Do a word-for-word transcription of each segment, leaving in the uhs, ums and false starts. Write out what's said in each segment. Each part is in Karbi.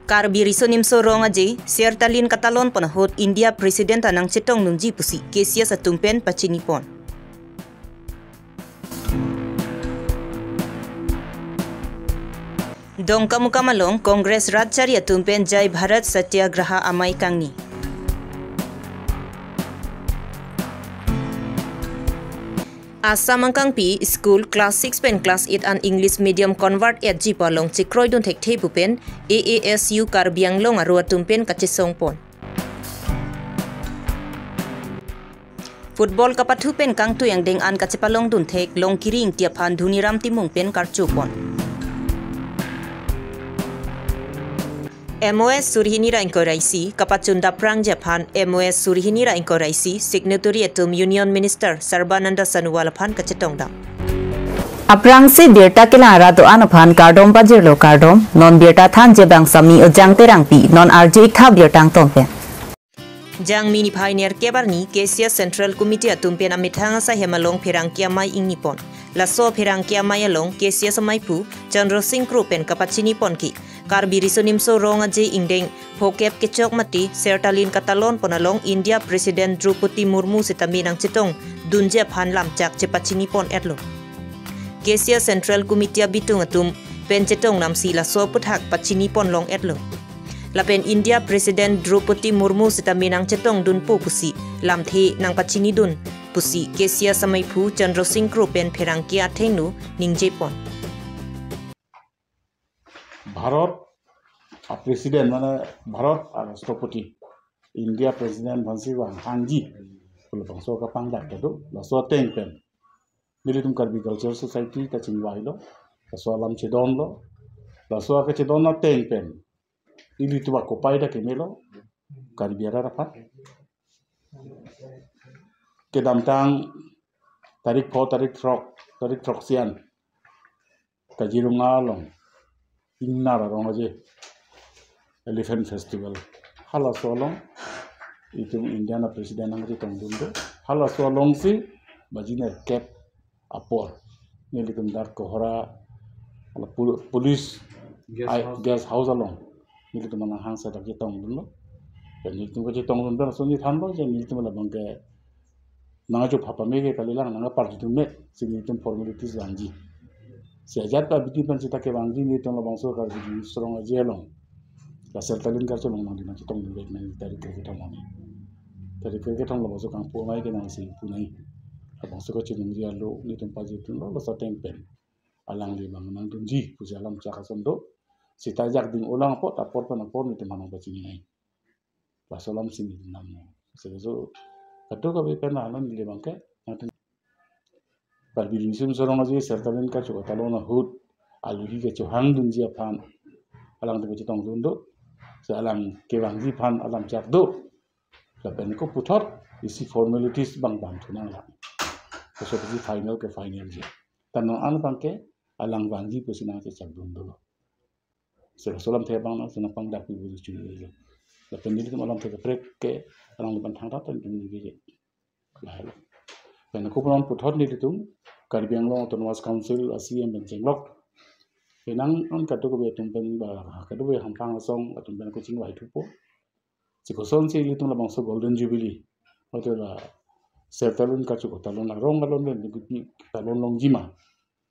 Karbi Riso Nimso Rong Aje, Sertalin katalon pon ahut India President ta nangchetong nangji pusi KCS atum pen pachini pon. Dongkamukam along Congress Rat Chari atum pen Jai Bharat Satyagraha amei kangni. Assam angkangpi school class six pen class eight an English medium convert etji pu along chekroidun thekthe pu pen A A S U Karbi Anglong aro atum pen kachesong pon. Football kapathu pen kangtui angdeng an kachepalongdun thek Longkiri Ingti aphan Dhoniram Timung pen karcho pon. M O S suri hini ra ingkoi ra isi kapachun daprangji aphan M O S suri hini ra ingkoi ra isi signatory atum Union Minister Sarbananda Sonowal aphan kachetongdam. Aphrangsi birta kelang ra do-an aphan kardom pajirlo kardom, non birta thanji abang sami Ojang Terangpi, non arju-ik tha birta angton pen. Jangmi niphai nerkep arni KCS Central Committee atum pen amethang asai hem along pherangke amei ingni pon. Laso pherangke amei along KCS ameiphu Chandra Singh Kro pen kapachini pon ke Karbi Riso Nimso Rong Aje ingdeng phokep kechok mate Sertalin katalon pon along India President Droupadi Murmu sitame nangchetong dunji aphan lamchak chepachini pon etlo. KCS Central Committee abitung atum pen chetong namsi laso aputhak pachini pon long etlo. Lapen India President Droupadi Murmu sitame nangchetong dunpo pusi lamthe nangpachini dun pusi KCS ameiphu Chandra Singh Kro pen pherangke athengno ningje pon. Bharat আ, president মানে ভাৰত আ, ৰাষ্ট্ৰপতি India president ভাংচি হাংজি বোলে বংশ kapangdak kedo laso ateng pen nelitum Karbi Cultural Society ta chingvailo, laso alam chedonlo, laso akechedon ateng pen ilitum akopai ta kemelo Karbi arat aphan. Kedamtang tarik pho, tarik throk, tarik throk sian Kaziranga along Ingnar arong aje Elephant Festival halaso along itum India na president nangchetongdun do. Halaso alongsi baji nerkep apor nelitum dak Kohora ala pul-, police Guest ai-, house. Guest house along nelitum nang hangsa dak chetongdunlo. Pen nelitum kachetongdun pen laso ni thanlo je nelitum labang ke nangcho phapa me ke kalilang nangparjudun me si nelitum formalities vangji. Si ajat pa abidi pen sita kevangji nelitum labangso Karbi Riso Rong Aje along la Sertalin karcho long nangdi nangchetongdun vek nang tarik kethom arni. Tarik kethom labangso kangpu amei ke nangsi punai. Labangso kachiningri alo nelitum pajutdunlo laso ateng pen alangli bang nangdunji pusi alam chak ason do. Sita jak ding ulang apot apor pen apor nelitum aphan nangpachini nai. Laso alam si nelitum namno. Selaso kadokave pen alam neli bang ke nangtum Karbi Riso Nimso Rong Aje Sertalin karcho katalon ahut alohi kechohangdunji aphan alangtum kachetongdun do. Si alang kevangji aphan alam chak do. Lapen ko puthot isi formalities bang bang thu nanglang. Koso kosi final ke final je. Ta non an bang ke alang vangji pusi nangchechakdun dolo. Selaso alamthe bang nangsi nangpangdak pi buju chun dolo. Lapen nelitum alamthe kaprek ke alangliphan thangta tan dun je. Lahelo. Pen ko punon puthot nelitum Karbi Anglong Autonomous Council a C E M pen chenglok. Penang an kadokave atum pen ba kadokave hamphang asong atum pen ko chingvai thupo. Si kosonsi ilitum labangso Golden Jubilee hotel la Sertalin karcho katalon arong along pen katalon longji ma.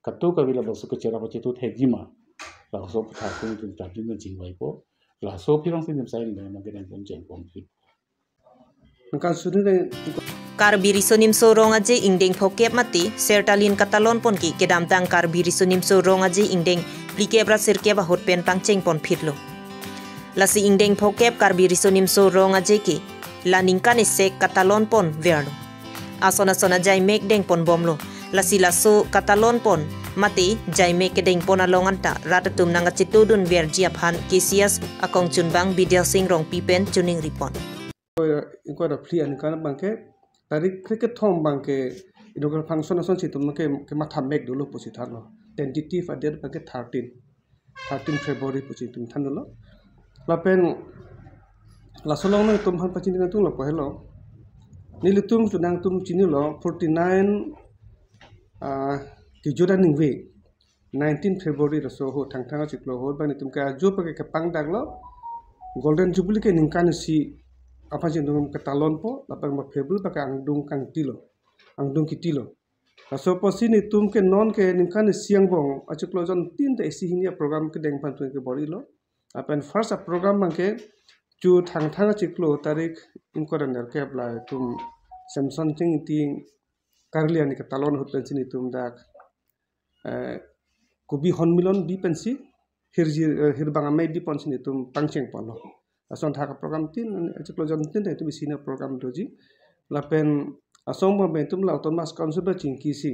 Kadokave labangso kecherap kachetu thekji ma. Labangso aputhak pen itum chardin pen chingvaipo. Laso aphi bang si itum sai nang kedeng pon cheng pon phi. Nangkan suri nang Karbi Riso Nimso Rong Aje ingdeng phokep mate Sertalin katalon pon ke kedamtang Karbi Riso Nimso Rong Aje ingdeng phlikep ra sirkep ahut pen pangcheng pon phitlo. Lasi ingdeng phokep Karbi Riso Nimso Rong Aje ke la ningkan isek katalon pon verlo. Ason ason ajaimek deng pon bomlo. Lasi laso katalon pon mate jaimek kedeng pon along anta rat atum nangkachetongdun verji aphan KCS akongchunbang Bidya Singh Rongpi pen chiningri pon. Ingkoi ra phli aningkan bang ke tarik kre kethom bang ke inaugural function asonsi itum ke, kematha mek dolo pusi thanlo. Tentative a-date bang ke thirteen. Thirteen February pusi itum than dolo. Lapen laso along nangtum aphan pachini nangtunglo po helo. Nelitum tu nangtum chinilo forty-nine, ah, kejut aningve. Nineteen February laso ahut thangthang achiklo ahut bang nelitum ke ajo pa ke kepangdaklo. Golden Jubilee ke ningkan isi aphan si nelitum ketalonpo, lapen ba February ba ke angdung kangtilo, angdung kitilo. Laso apotsi nelitum ke non ke ningkan isi angbong achiklo jontin ta isi hini aprogram kedeng aphan nelitum ke bor-ilo. Lapen first aprogram abang ke chu Thangthang achiklo tarik ingkoi ra nerkep la itum Samson Ching Ingti Karli arni ketalon ahut pensi nelitum dak, eh, kobi honmilon bi pensi hirji, eh, hirbang amei bi ponsi nelitum pangcheng ponlo. Lason thak aprogram tin, achiklo jontin ta itum isi hini aprogram doji. Lapen laso angbong pen itum la Autonomous Council ba chingki si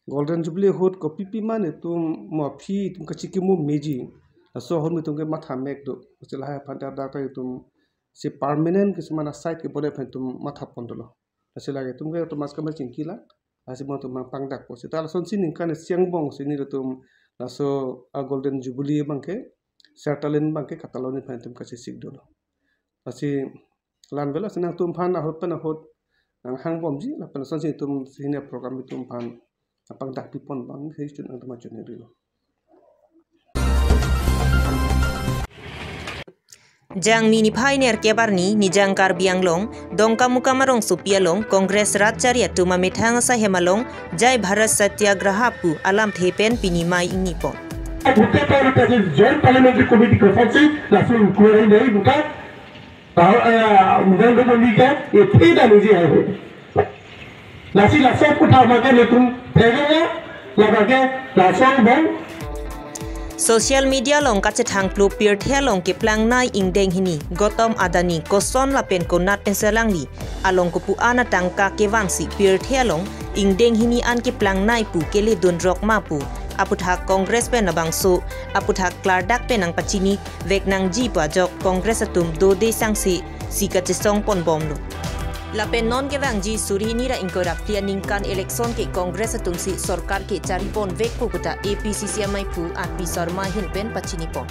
Golden Jubilee ahut kopipi ma nelitum mo aphi itum kachikimo meji. Laso ahut itum ke matha mek do. Lasi lahai aphan dak dak itum si permanent ke semana site ke bor-i aphan itum matha pon dolo. Lasi lake itum ke Autonomous Council chingki lang. Lasi mo itum pangdakpo. Seta lasonsi ningkan isi angbong si nelitum laso a Golden Jubilee abang ke, Sertalin abang ke katalon aphan itum kachesik dolo. Lasi la-an avelo, lasi nangtumphan ahut pen ahut nanghangbomji, lapen lasonsi itum isi hini aprogram itumphan pangdakpi pon abang si chun nangtum chun rilo. Jangmi niphai nerkep arni Nijang Karbi Anglong, Dongkamukam arongsopi along Congress rat chari atum amethang asai hem along Jai Bharat Satyagraha pu alamthe pen pini mei ingni pon. Bhute Paul President Joint Parliamentary Committee ko fonsi langsung inquiry nahi buka. Tahu, eh, Nijang Karbi Anglong ke, ye theda niji hai. Lasi laso aphuthak abang ke nelitum theklong, labang ke laso angbong. Social media along kachethangplo pirthe along keplang nai ingdeng hini Gautam Adani koson lapen konat pensi alangli along kopu-an atangka kevangsi pirthe along ingdeng hini an keplang nai pu keledun rok ma pu aphuthak Congress pen labangso aphuthak klardak pen nangpachini vek nangji pu ajok Congress atum dode sangse si kachesong ponbomlo. Lapen non kevangji suri hini ra ingkoi ra phli aningkan election ke Congress atum si sorkar ke chari pon vekpo puta A P C C amaiphu R P Sharma ahin pen pachini pon.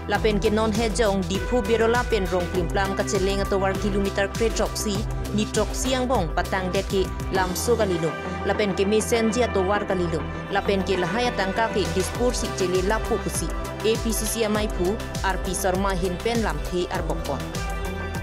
Lapen ke non hejong Diphu Birola pen Rongplimplam kacheleng atovar kilometer kre throksi, ni throksi angbong patangdet ke lamso kalilo. Lapen ke mesenji atovar kalilo. Lapen ke lahai atangka ke Dispur si chele lapu pusi A P C C amaiphu R P Sharma ahin pen lamthe arbok pon.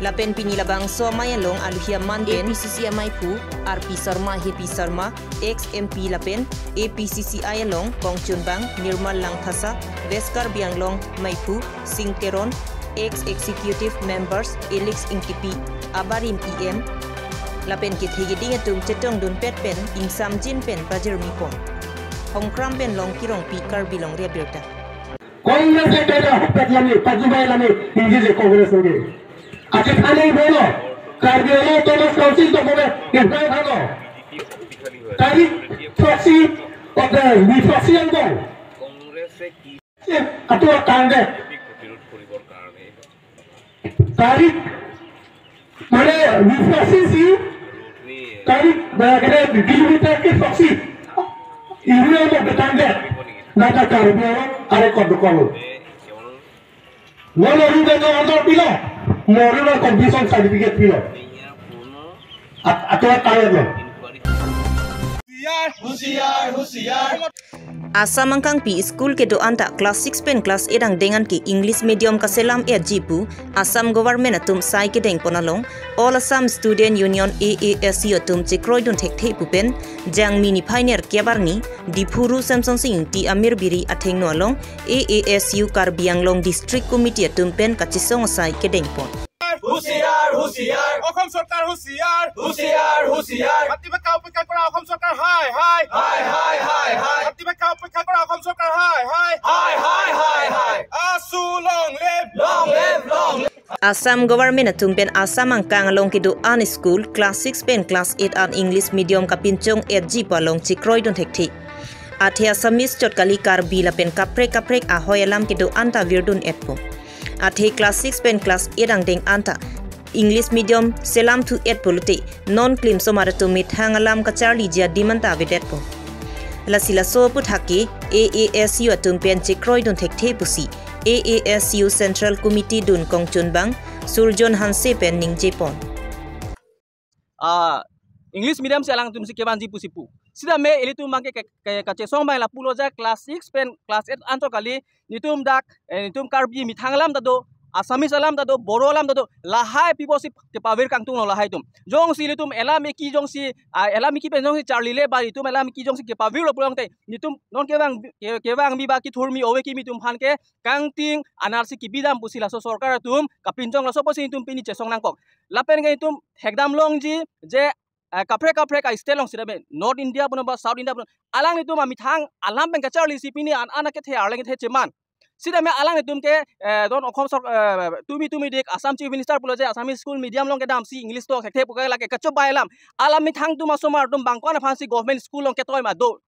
Lapen pini labangso amei along aluhi aman pen A P C C amaiphu R P Sharma ahin, P Sharma, ex M P lapen A P C C I along kongchunbang Nirmal Langthasa, West Karbi Anglong maiphu Sing Teron, ex executive members Elix Ingtipi, abarim E M, lapen kethe keding atum chetongdunpet pen ingsamjin pen pajirmi pon. Hongkram pen Longki Rongpi, Karbi Longri Abirta. Congress ke keda hopet lami, pajubai lami, ingji je Congress lami. Ache thani bono, Karbi Anglong Autonomous Council to bono, ingpai thano. Tarik throksi, oke, ni throksi angbong. Atua tangdet. Tarik, mane, ni throksi si, tarik, ba, kene, kilometer ke throksi. Iru yang mau betangdet. Nata Karbi Anglong, are kondukol. Nono rida no order pilo. Mori no condition certificate pilo. At-, atua tangdet lo. Assam angkangpi school kedo-an ta class six pen class eight angdeng an ke English medium kaselam etji pu Assam government atum sai kedeng pon along All Assam Student Union, A A S U atum chekroidun thekthe pu pen Jangmi niphai nerkep arni Diphu Ru Semsonsing Ingti amir biri athengno along A A S U Karbi Anglong District Committee atum pen kachesong asai kedeng pon. হুঁশিয়াৰ, হুঁশিয়াৰ। অসম চৰকাৰ হুঁশিয়াৰ। হুঁশিয়াৰ, হুঁশিয়াৰ। মাতৃভাষা উপেক্ষা কৰা অসম চৰকাৰ হায়, হায়। হায়, হায়, হায়, হায়। মাতৃভাষা উপেক্ষা কৰা অসম চৰকাৰ হায়, হায়। হায়, হায়, হায়, হায়। ASU long live। Long live, long live। Assam government atum pen Assam angkang along kedo-an school class six pen class eight an English medium kapinchong etji pu along chekroidun thekthe. Athe Assamese chot kali Karbi lapen kaprek kaprek ahoi alam kedo-an ta virdun etpo. Athe class six pen class eight angdeng an ta English medium selam thu et pulote non klimsomar atum methang alam kacharliji adim an ta avedetpo. Lasi laso aphuthak ke A A S U atum pen chekroidun thekthe pusi A A S U Central Committee dun kongchunbang Surjon Hanse pen ningje pon. Ah, English medium si alangtum si kevanji pusi pu. Sitame ilitum abang ke, ke, ke, kachesong abang lapulo ja class six pen class eight anchot kali, netum dak, eh, netum Karbi methang alam ta do, Assamese alam ta do, Bodo alam ta do, lahai pipo si kepavir kangtung lo lahai atum. Jongsi ilitum elam eki jongsi, ah, elam eki pen jongsi charlile ba itum elam eki jongsi kepavirlo pulote, nitum non kevang, ke-, kevang bi ba kethurmi ove kimi atum aphan ke kangting, anarsi kebidam pusi laso sorkar atum kapinchong, laso pusi itum pini chesong nangkok. Lapen ke itum thekdam longji je, eh, kaprek kaprek a-state along sitame, North India punon ba South India punon, alanglitum amethang alam pen kacharli si pini an an akethe arleng kethe cheman. Sitame alanglitum ke, eh, don okhom sork-, eh, tumi tumi dik Assam Chief Minister pulo je Assamese school medium along kedam si English tok thekthe pu ke lake kachobai alam. Alanglitum amethang atum asomar atum bang ko-an aphan si government school along ketoi ma do.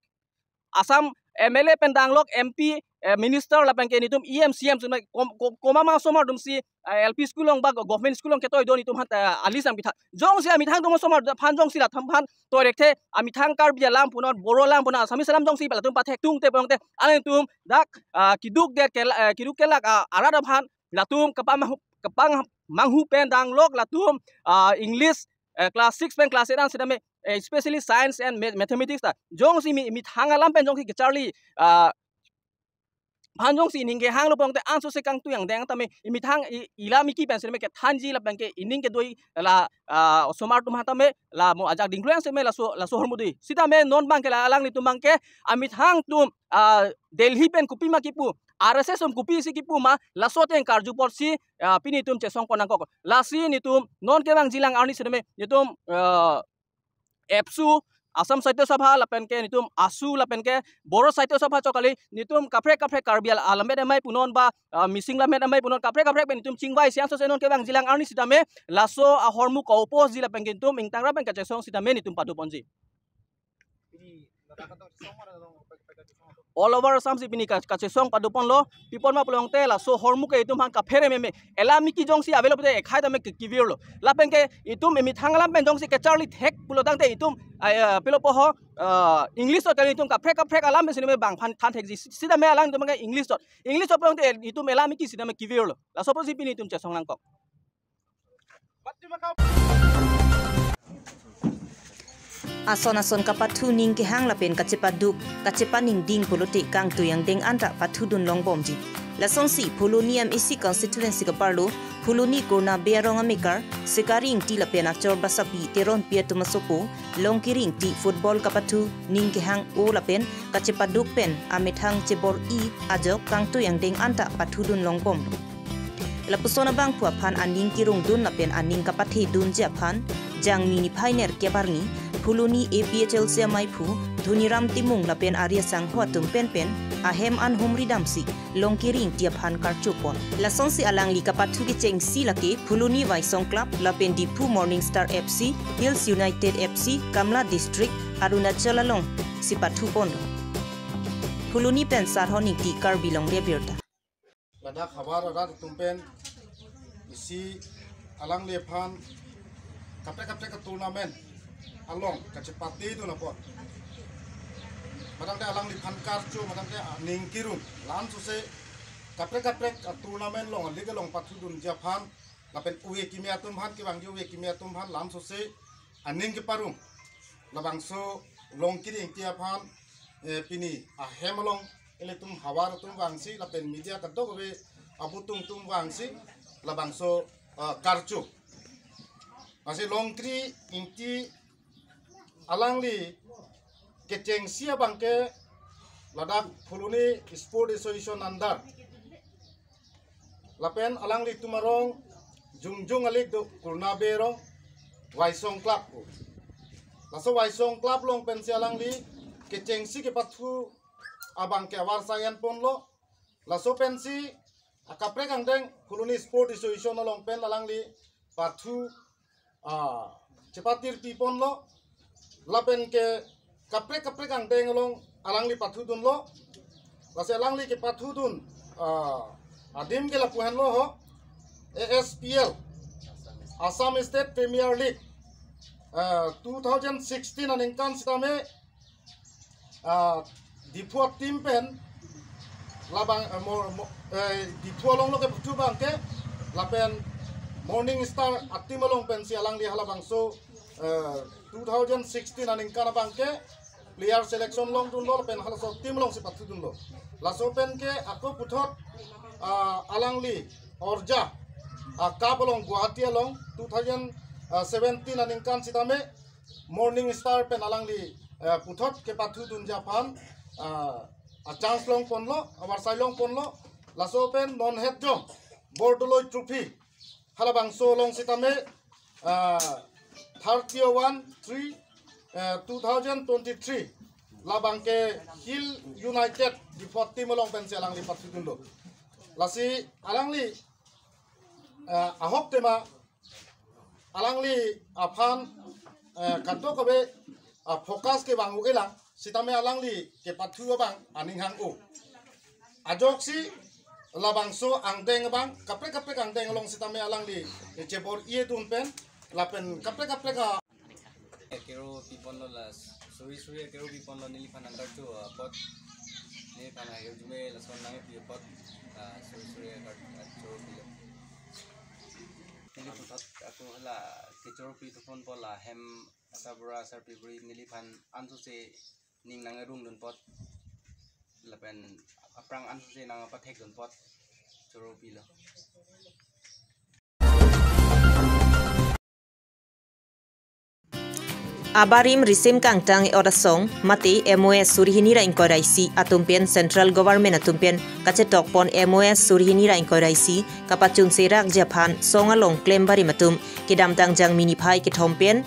Assam M L A pen danglok M P, eh, minister lapen ke nitum E M, C M sitame kom-, kom-, komat ma asomar atum si, eh, L P school along ba government school along ketoi do nitum aphan, eh, alisam pitha. Jongsi amethang atum asomar aphan jongsi latum aphan toi thekthe, amethang Karbi alam punon, Bodo alam punon, Assamese alam jongsi latum pathek tungte pulote, alanglitum dak, ah, keduk det ke la-, eh, keduk kelak, ah, arat aphan latum kapamanghu, kapamanghu pen danglok latum, ah, English, eh, class six pen class eight an sitame, eh, especially science and ma-, mathematics ta. Jongsi mi, methang alam pen jongsi kecharli, ah, aphan jongsi ining kehanglo pulote ansose kangtui angdeng tame, i methang i, elam eki pen sitame kethanji lapen ke ining kedoi la, ah, osomar atum aphan tame la mo ajak dingkluang sitame laso, laso ahormu dei. Sitame non abang ke la alanglitum abang ke amethang atum, ah, Delhi pen kopi ma kipu, R S S atum kopi si kipu ma, laso ateng karju apotsi, ah, pini itum chesong pon nangkok. Lasi nitum non kevangji lang arni sitame nitum, ah, ABSU, Assam Sahitya Sabha lapen ke nitum ASU lapen ke Bodo Sahitya Sabha chokali nitum kaprek kaprek Karbi al-, alammet amei punon ba, ah, Mising lammet amei punon kaprek kaprek pen nitum chingvai si ansose non kevangji lang arni sitame laso ahormu ka-oppose ji lapen ke nitum ingtang ra pen kachesong sitame nitum pado ponji. All over Assam si pini ka-, kachesong pado ponlo, pi apot ma pulote laso ahormu ke itum aphan kaphere meme. Elam eki jongsi avelo pute ekhai tame ke kevirlo. Lapen ke itum emethang alam pen jongsi kecharli thek pulo tangte itum, ah, ah, pilo poho, ah, English tok kali itum kaprek kaprek alam pen sitame bang aphan than thekji. Sitame alanglitum ke English tok. English tok pulote itum elam eki sitame kevirlo. Laso pusi pini itum chesong nangkok. Ason ason kapathu ning kehang lapen kachepaduk, kachepaningding pulote kangtui angdeng anta pathudun longbomji. Lasonsi Phuloni M A C constituency kaparlo, Phuloni Kurna Bey arong amekar, Sekari Ingti lapen achor basapi Teronpi atum asopo, Longkiri Ingti football kapathu ning kehang o lapen kachepaduk pen amethang chebor-i ajok kangtui angdeng anta pathudun longbom. Lapuson abangphu aphan aning kerungdun lapen aning kapathedunji aphan Jangmi niphai nerkep arni Phuloni A P H L C amaiphu Dhoniram Timung lapen ari asangho atum penpen ahem an humri damsi Longkiri Ingti aphan karcho pon. Lasonsi alangli kapathu kechengsi lake Phuloni Waisong Club lapen Diphu Morning Star F C, Hills United F C, Kamla District, Arunachal alongsi pathu ponlo. Phuloni pen Sarhon Ingti, Karbi Longri Abirta. Ladak havar arat atum pen isi alangliphan kaprek kaprek a-tournament along kachepatedun apot, matangte alangliphan karcho, matangte aning kerung, la-an sose kaprek kaprek a-tournament along, a-league along pathudunji aphan, lapen ove kimi atum aphan, kevangji ove kimi atum aphan la-an sose aning keparong. Labangso Longkiri Ingti aphan, eh, pini ahem along ilitum havar atum vangsi lapen media kadokave abutung atum vangsi labangso, eh, karcho. Lasi Longkiri Ingti alangli kechengsi abangke ladak Phuloni Sport Association under. Lapen alanglitum arong jongjong a-league do, Kurna Bey arong, Waisong Club ko. Laso Waisong Club along pensi alangli kechengsi kepathu abangke avarsai en ponlo. Laso pensi akaprek angdeng Phuloni Sport Association along pen alangli pathu, ah, chepatirpi ponlo, lapen ke kaprek kaprek angdeng along alangli pathudunlo. Lasi alangli kepathudun, ah, adim ke lapu henlo ho, A S P L, Assam State Premier League, ah, two thousand sixteen aningkan sitame, ah, Diphu a-team pen labang, eh, mo-, mo-, eh, Diphu along lo kepathu abangke, lapen Morning Star a-team along pensi alangli halabangso, eh, two thousand sixteen aningkan abangke player selection longdunlo, lapen halaso team alongsi pathudunlo. Laso penke ako puthot, ah, alangli Orja, ah, cup along Guwahati along two thousand seventeen aningkan sitame Morning Star pen alangli, eh, puthot kepathudunji aphan, ah, a chance longponlo, avarsai longponlo, laso pen non het jong Bordoloi Trophy halabangso along sitame, ah, thirty-one three, eh, two thousand twenty-three labang ke Hill United Diphu team along pensi alangli pathudunlo. Lasi alangli, eh, ahok tema alangli aphan, eh, kadokave, ah, focus kevang-o-elang sitame alangli kepathu abang aning hang-o. Ajoksi labangso angdeng abang kaprek kaprek angdeng along sitame alangli chebor-idun pen lapen kaprek kaprek a Akero piponlo la, suri suri akero piponlo neliphan antar chu, ah, apot. Neliphan akero jume lason nangpi apot, ah, suri suri antar, ah, choro pilo. Neli puthot ako hala kechoro pi thuponpo la hem asarbura asarpi buri neliphan ansose ning nangarungdun apot. Lapen aphrang ansose nangpathekdun apot. Choro pilo. Abarim risim kangtang e-ot asong, mate M O S suri hini ra ingkoi ra isi atum pen Central Government atum pen kachetokpon M O S suri hini ra ingkoi ra isi kapachunserakji aphan song along klem barim atum kedamtang Jangmi niphai kethom pen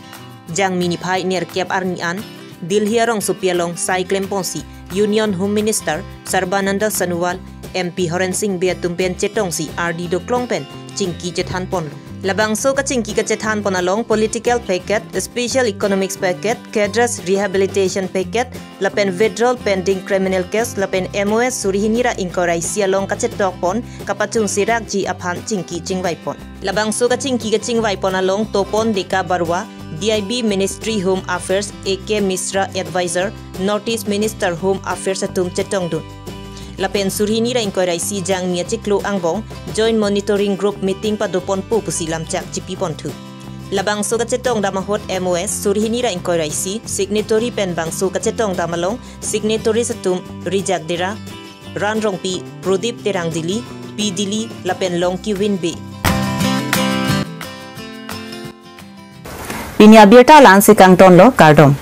Jangmi niphai nerkep arni an Delhi arongsopi along sai klemponsi Union Home Minister Sarbananda Sonowal, M P Horen Sing Bey atum pen chetongsi ardi doklong pen chingki chethanponlo. Labangso kachingki kachethanpon along political package, special economics package, cadres rehabilitation package, lapen withdrawal pending criminal case, lapen M O S suri hini ra ingkoi ra isi along kachetokpon kapachunserakji aphan chingki chingvaipon. Labangso kachingki kachingvaipon along topon Deka Barua, D I B Ministry Home Affairs, A K Mishra Advisor, North East Minister Home Affairs atum chetongdun. Lapen suri hini ra ingkoi ra isi Jangmi achiklo angbong Joint Monitoring Group meeting padoponpo pusi lamchak chipiponthu. Labangso kachetongdam ahut M O S suri hini ra ingkoi ra isi signatory pen bangso kachetongdam along signatories atum Rijak Dera, Ran Rongpi, Prodip Terang Dili, Pi Dili, lapen Longki Win Bey. Pini abirta la-ansi kangtonlo, kardom.